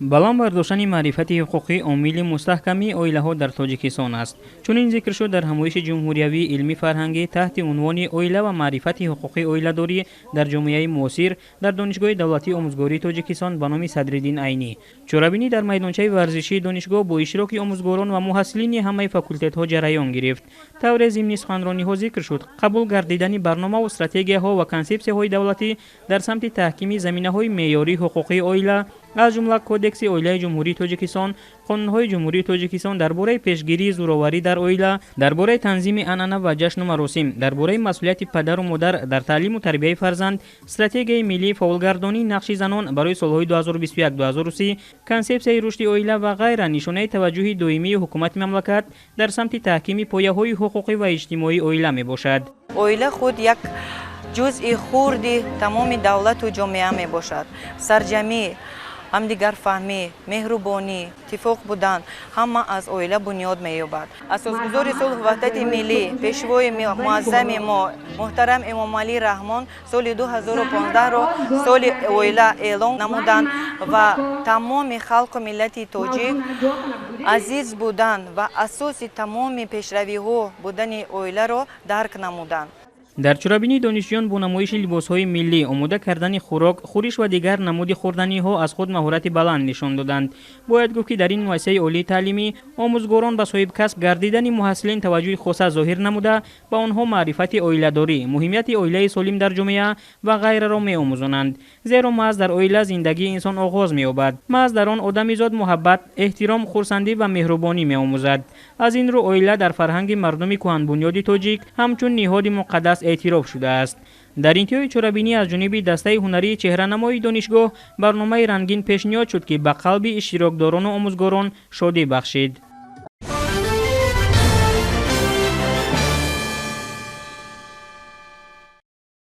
Баланд бардоштани маърифати ҳуқуқӣ омили мустаҳкамии оилаҳо дар Тоҷикистон аст. Чунин зикр шуд дар ҳамоиши ҷумҳуриявии илмӣ фарҳангӣ таҳти унвони «Оила ва маърифати ҳуқуқии оиладорӣ дар ҷомеаи муосир» дар Донишгоҳи давлатии омӯзгории Тоҷикистон ба номи Садриддин Айнӣ. Чорабинӣ дар майдончаи варзишии донишгоҳ бо иштироки омӯзгорон ва муҳассилини ҳамаи факултетҳо ҷараён гирифт. Тавре зимни суханрониҳо зикр шуд, қабул гардидани барномаву стратегияҳо ва консепсияҳои давлатӣ дар самти таҳкими заминаҳои меъёрии ҳуқуқии оила, аз ҷумла Кодекси оилаи Ҷумҳурии Тоҷикистон, қонунҳои Ҷумҳурии Тоҷикистон дар бораи пешгирии зӯроварӣ дар оила, дар бораи танзими анъана ва ҷашну маросим, дар бораи масъулияти падару модар дар таълиму тарбияи фарзанд, стратегияи миллии фаъолгардонии нақши занон барои солҳои 2021-2030, консепсияи рушди оила ва ғайра нишонаи таваҷҷӯҳи доимии ҳукумати мамлакат дар самти таҳкими пояҳои ҳуқуқӣ ва иҷтимоии оила мебошад. Оила худ як ҷузъи хурди тамоми давлату ҷомеа мебошад. Сарҷамӣ, ҳамдигарфаҳмӣ, меҳрубонӣ, иттифоқ будан ҳама аз оила бунёд меёбад. Асосгузори сулҳу ваҳдати миллӣ, пешвои муаззами мо муҳтарам Эмомалӣ Раҳмон соли 2015-ро соли оила эълон намуданд ва тамоми халқу миллати тоҷик азиз будан ва асоси тамоми пешравиҳо будани оиларо дарк намуданд. Дар чорабинӣ донишҷӯён бо намоиши либосҳои миллӣ, омода кардани хӯрок, хӯриш ва дигар намуди хӯрданиҳо аз худ маҳорати баланд нишон доданд. Бояд гуфт, ки дар ин муассисаи олии таълимӣ омӯзгорон ба соҳибкасб гардидани муҳассилин таваҷҷӯҳи хоса зоҳир намуда, ба онҳо маърифати оиладорӣ, муҳимияти оилаи солим дар ҷомеа ва ғайраро меомӯзонанд. Зеро маҳз дар оила зиндагии инсон оғоз меёбад. Маҳз дар он одамизод муҳаббат, эҳтиром, хурсандӣ ва меҳрубонӣ меомӯзад. Аз ин рӯ оила дар фарҳанги мардуми кӯҳанбунёди тоҷик ҳамчун ниҳоди муқаддас эътироф шудааст. Дар интиҳои чорабинӣ аз ҷониби дастаи ҳунарии чеҳранамои донишгоҳ барномаи рангин пешниҳод шуд, ки ба қалби иштирокдорону омӯзгорон шодӣ бахшид.